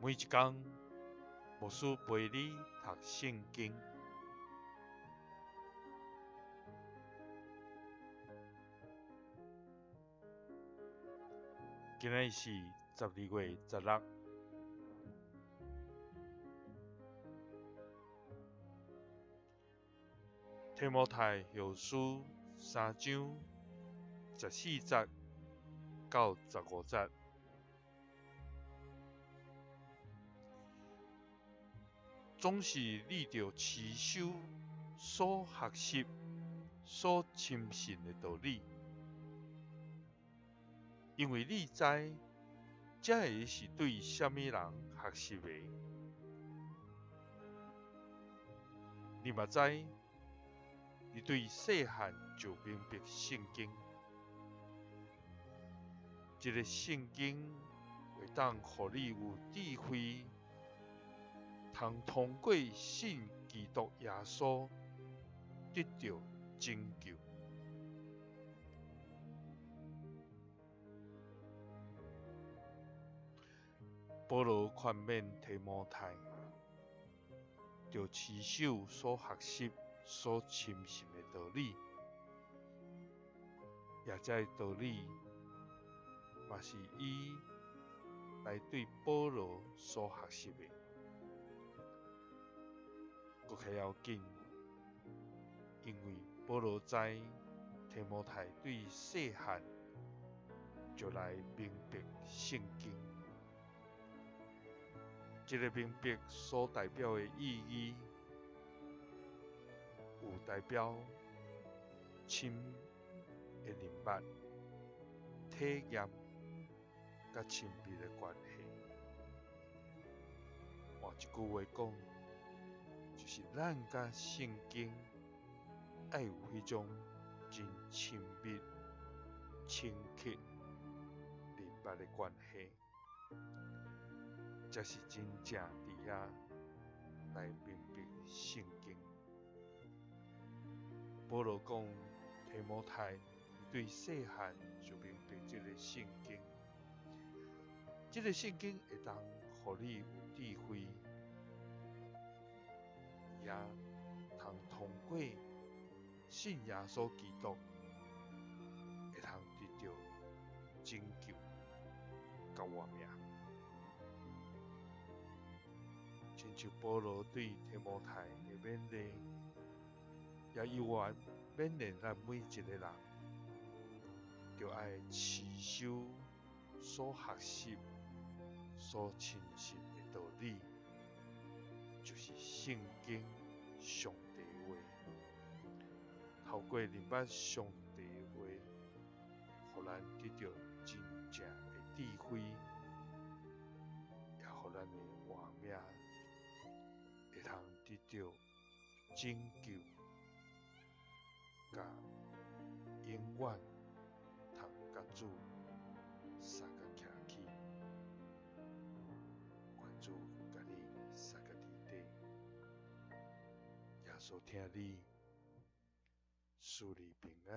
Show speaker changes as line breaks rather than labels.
每一工，牧師陪你讀聖經。今仔日是12月16。提摩太後書三章14節到15節。總是你著持守所學習、所深信的道理，因為你知這个是對啥物人學習的。你嘛知，你對細漢就明白聖經。這个聖經會當予你有智慧，通通過信基督耶穌得著拯救。保羅勸勉提摩太，著持守所學習、所深信的道理，也這个道理嘛是伊來對保羅所學習的。閣較要緊，因為保羅知提摩太對細漢就來明白聖經，這个明白所代表的意義，有代表深的認捌、體驗佮親密的關係。換一句話講，就是咱佮聖經愛有彼種真親密、深刻、認捌的關係，才是真正佇遐來明白聖經。保羅講提摩太對細漢就明白這个聖經，這个聖經會當予你有智慧，也通通過信耶穌基督，會通得著拯救佮活命。親像保羅對提摩太的勉勵，也猶原勉勵咱每一个人，著愛持守所學習、所深信的道理，就是聖經上帝話。透過認捌上帝話，予咱得著真正的智慧，也予咱的活命會通得著拯救，佮永遠通佮主相佮徛起。願主佮你相佮佇底，耶穌疼你，賜你平安。